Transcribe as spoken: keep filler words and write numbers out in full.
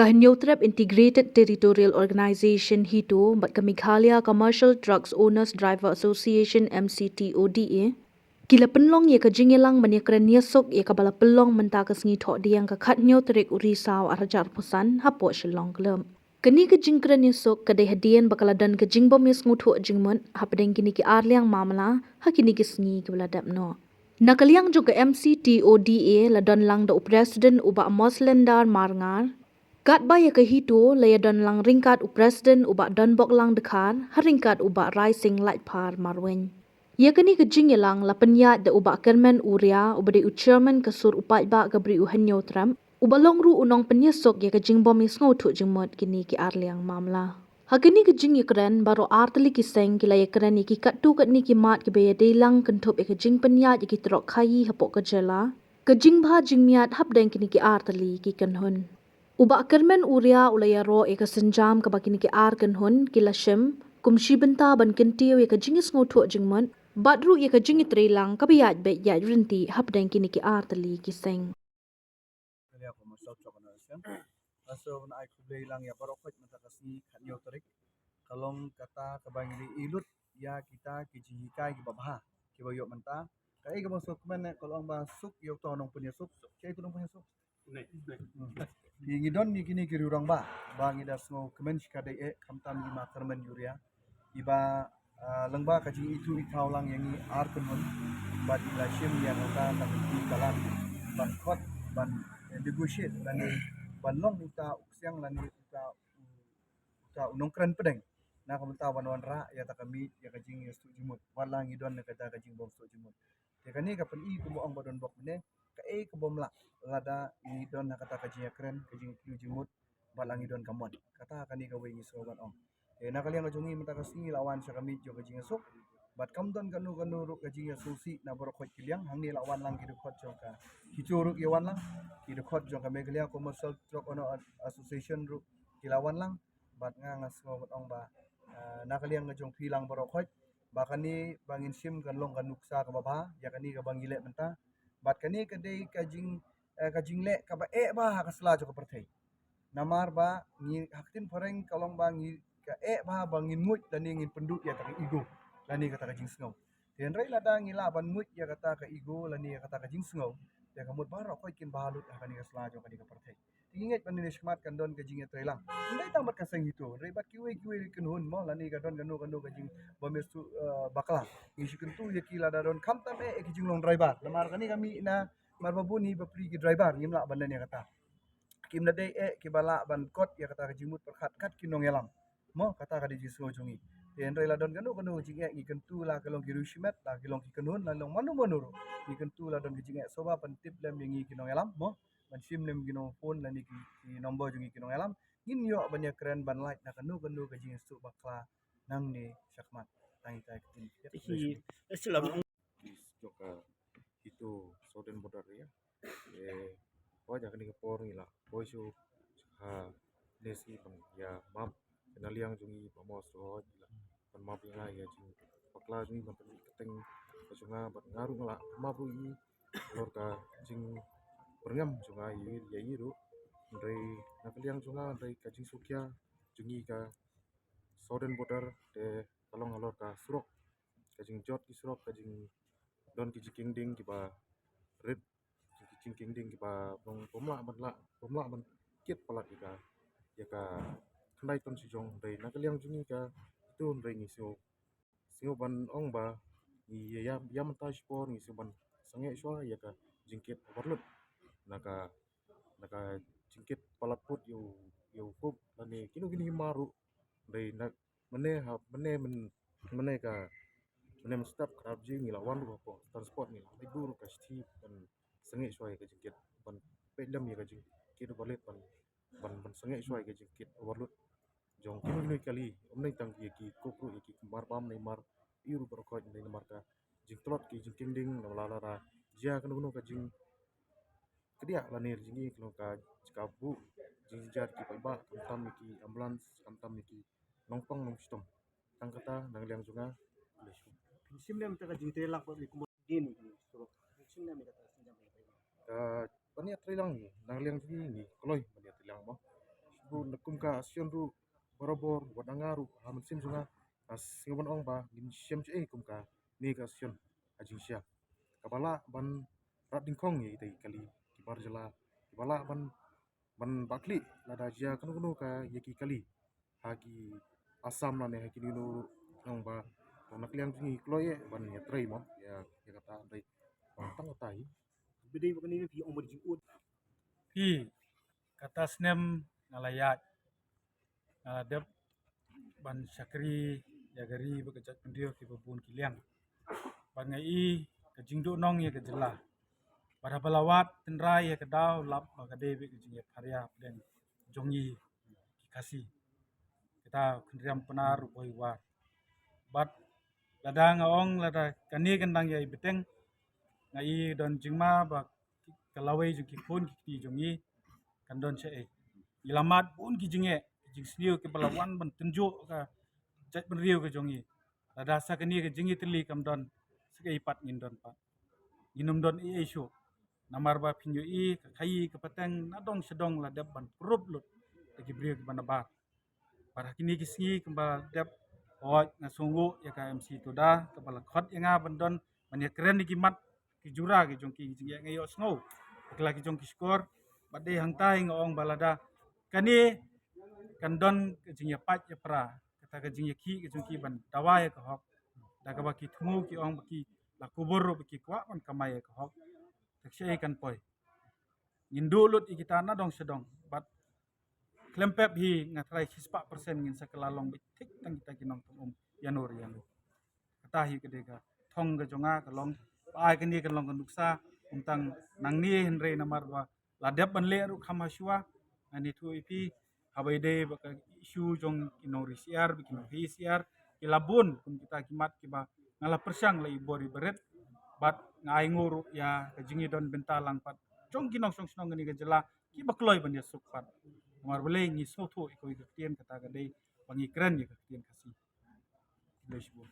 Ka Hynñiewtrep Integrated Territorial Organization, HITO, bad ka Meghalaya Commercial Trucks Owners Driver Association, M C T O D A, ki la pynlong ïa ka jingïalang ban ïakren ïasuk ïa kaba la pynlong mynta ka sngi Thohdieng ka khathynñiew tarik u Risaw arhajar arphew san hapoh Shillong Club. Kane ka jingkren ïasuk ka dei hadien ba ka la don ka jingbym ïasngewthuh jingmut hapdeng kine ki arliang mamla ha kine ki sngi kiba la dep noh. Na ka liang jong ka M C T O D A la don lang da u President u Bah Moslendar Marngar. Katba ïa ka HITO la ïa don lang ryngkat u President u Bah Donboklang Dkhar, ha ryngkat u Bah Raising Laitphar Marwein. Ïa kane ka jingïalang la pynïaid da u Bah Kyrmen Uria, uba dei u Chairman ka sur u paidbah ka Bri u Hynñiewtrep, uba long ruh u nongpynïasuk ïa ka jingbym ïasngewthuh jingmut kine ki arliang mamla. Ha kane ka jingïakren baroh artylli ki seng ki la ïakren ïa ki katto katne ki mat kiba ïadei lang kynthup ïa ka jingpynïaid ïa ki trok khaïi hapoh ka jylla, ka jingbha jingmiat hapdeng kine ki artylli ki kynhun. U Bah Kyrmen Uria u la ïaroh ïa ka sienjam kaba kine ki ar kynhun ki la shim kum shi bynta ban kyntiew ïa ka jingïasngewthuh jingmut bad ruh ïa ka jingïatreilang kaba ïaid beit ïaid ryntih hapdeng kine ki artylli ki seng. Ka liang Commercial Truck Association. Ka shu ban ai khublei lang ïa baroh khoit mynta ka sngi khathynñiew tarik. Ka long kata kaba ngi la ïoh lut ïa kita ki jinghikai kiba bha kiba ïoh mynta. Kaei kaba sngewkmen ne ka long ba suk ïa uto u nongpynïasuk. Kaei uto u nongpynïasuk? Hmm. Ngi, ngi don ngi kine ki rangbah ba ngi da sngewkmen shikatdei eh, khamtam i ma Kyrmen Uria. Iba, ah, lyngba ka jingithuh ithaw lang ïa ngi ar kynhun bad i la shim ïa kata ka miti ka lad ban khot ban negotiate lane ban long uta u ksiang lane uta u, uta u nongkren pdeng na ka bynta ban wanrah ïa kata ka miti ïa ka jingïasngewthuh jingmut. Wat la ngi don na kata ka jingbymsngewthuh jingmut. Te kane ka pyni kumba ong Bah Donbok mynne, kaei ka bym lah lada ngi don ha kata ka jingïakren, ka jingïakren jingmut, bad la ngi don ka mon. Kata kane kawei ngi sngew ban ong. Te na ka liang ka jong ngi mynta ka sngi la wan sha ka miet jong ka jingïasuk. Bad kam don kano kano ruh ka jingïasuk sih na baroh khoit ki liang, hangne la wan lang ki dkhot jong ka HITO ruh ki wan lang, ki dkhot jong ka Meghalaya Commercial Truck Owner Association ruh ki la wan lang. Bad nga nga sngew ban ong ba, ah, na ka liang ka jong phi lang baroh khoit ba kane ba ngin shim kan long ka nuksa kaba bha ïa kane kaba ngi leh mynta. Bad kane ka dei ka jing, eh, ka jingleh kaba eh bha ha ka sla jong ka pyrthei. Namar ba ngi ha ktien phareng ka long ba ngi ka eh bha ba ngin nguid lane ngin pynduh ïa kata ka ego lane kata ka jingsngew. Te hynrei lada ngi lah ban nguid ïa kata ka ego lane ïa kata ka jingsngew, te ka mut baroh khoit kin bha lut ha kane ka sla jong kane ka pyrthei. Te ngi ngeit ba ngi ne shakhmat kan don ka jingïatreilang. Hynrei tang bad ka seng HITO, hynrei bad kiwei kiwei ki kynhun mo, lane ka don kano kano ka jingbymsngewthuh, eh, bakla. Ngi shu kyntu ïa ki lada don khamtam eh ki jinglong driver. Namar kane ka mih na, namar ba bun hi bapli ki driver ngim lah ban leh ïa kata. Kim da dei eh kiba lah ban kot ïa kata ka jingmut pyrkhat kat ki nongïalam. Mo, kata ka dei jingsngew jong ngi. Te hynrei la don kano kano ka jingeh ngi kyntu la ka long ki riewshimet, la ki long ki kynhun, la long mano mano ruh. Ngi kyntu la don ka jingeh, sngewbha pyntip lem ïa ngi ki nongïalam mo. Ban shim lem ki nong phone lane ki, ki number jong ngi ki nongïalam. Ngin ïoh ban ïakren ban lait na kano kano ka jingïasuk bakla nangne shakhmat. Tang ita ki tin. Hi, aslam. Jong ka HITO Southern Border Area. Eh, poi jong kane ka por ngi la poi shuh ha ne sngi ban ïa map na liang jong ngi ba mo shuh ngi la ban map ïa nga ïa jingbakla jong ngi ban pynmih kyrteng ka jong nga bad nga ruh nga la map ruh ïa ngi halor ka jingbyrngem jong nga ïa ïa ngi ruh. Hynrei na ka liang jong nga hynrei ka jingsngewkhia jong ngi ka Southern Border te ka long halor ka surok, ka jingjot ki surok, ka jingdon ki jingkieng ding kiba rit, ki jingkieng ding kiba bym lah ban lah, bym lah ban kit palat ïa ka, ïa ka khyndai ton shijong. Hynrei na ka liang jong ngi ka HITO hynrei ngi sngew, sngew ban ong ba ngi ïa, ïa, ïa mynta shipor ngi sngew ban sangeh shuwa ïa ka jingkit overload na ka, na ka jingkit palat put ïa u, ïa u kop lane kino kino ki mar ruh. Hynrei na mynne ha, mynne myn, mynne ka, mynne mynstep ka rap ji ngi la wan ruh hapoh transport ngi la dei buh ruh ka shithi ban sangeh shuwa ïa ka jingkit, ban peit lem ïa ka jingkit overload ban, ban, ban sangeh shuwa ïa ka jingkit overload jong kino kino ki kali, ym dei tang ïa ki kop ruh, ïa ki mar bam ne mar ïew ruh baroh khoit, ym dei namar ka jingtlot ki jingkieng ding, namar lada jia kano kano ka jing kdiah lane jingïeid ka long ka jaka buh jingjynjar ki paidbah, khamtam ïa ki ambulance, khamtam ïa ki nongpang nongshitom. Tang kata na ka liang jong nga. Shim lem ta ka jingtreilang ba ki kumno din ki surok. Shim lem ïa kata. Ka ban ïatreilang na ka liang jong ngi, ngi kloi ban ïatreilang mo. Ruh barabor wat nga ruh ha mynsiem jong nga, nga sngewbha ban ong ba ngin shem sha ei kum kane ka session ha jingshisha kaba lah ban rat dyngkhong ïa kita ki kali ki bar jylla, kiba lah ban ban bakli lada jia kano kano ka ïa ki kali ha ki Assam lane ha ki nino ruh. Ong ba to na ka liang jong ngi kloi ban ïa trei mo ïa ïa kata dei tang kata hi. Bidei ba kane phi ong ba jingud. Phi, kata snem nga la ïaid, nga la dep ban shakri ïa ka ri bad ka jaitbynriew kiba bun ki liang. Bad nga i ka jingduhnong ïa ka jylla. Bad haba la wad tynrai ïa ka daw lap ba ka dei bad ka jingïapharia pdeng jong ngi ki Khasi. Kita Khynriam Pnar u Bhoi War. Bad lada nga ong lada kane kan dang ïai bteng, nga i don jingma ba ka lawei jong ki khun ki kti jong ngi kan don sha ei. Ngi la mad bun ki jingeh, ki jingsniew kiba la wan ban tynjuh ka jaitbynriew ka jong ngi. Lada sa kane ka jingïatylli kam don, sa kaei pat ngin don pat. Ngin ym don ei ei shuh. Namar ba phin ïohi ka khaïi ka pateng na dong sha dong la dep ban prup lut da ki briew kiba nabar. Bad ha kine ki sngi kumba dep, hooid nga sngewnguh ïa ka M C Toda kaba la khot ïa nga ban don ban ïakren ïa ki mat ki jura ki jong ki jingeh, nga ïohsngew bakla ki jong ki shkor. Bad dei hangta hi nga ong ba lada kane kan don ka jingïapait ïapra, kata ka jingïakhih ka jong ki ban dawa ïa ka hok, da kaba ki thmu ki ong ba ki la kubur ruh ba ki kwah ban kamai ïa ka hok. Te shaei kan poi? Ngin duh lut ïa kita na dong sha dong. Bad khlem pep hi nga tharai shispah percent ngin sa kylla long beit thik tang kita ki nongtong um ïano re ïano. Kata hi ka dei ka thong ka jong nga, ka long ba ai kane kan long ka nuksa kum tang nangne, hynrei namar ba la dep ban leh ruh kham hashuwa. Ngan ïathuh ïa phi, haba ïadei bad ka issue jong ki nongri syiar bad ki nongri syiar, ki la bun kum kita ki mat kiba nga la pyrshang la i bor i barit. Bad nga ainguh ruh ïa ka jingïadon bynta lang pat jong ki nongshong shnong kane ka jylla kiba kloi ban ïasuk pat. Namar balei? Ngi sngewthuh ïa kawei ka ktien, kata ka dei ba ngi kren ïa ka ktien Khasi. Khublei shibun.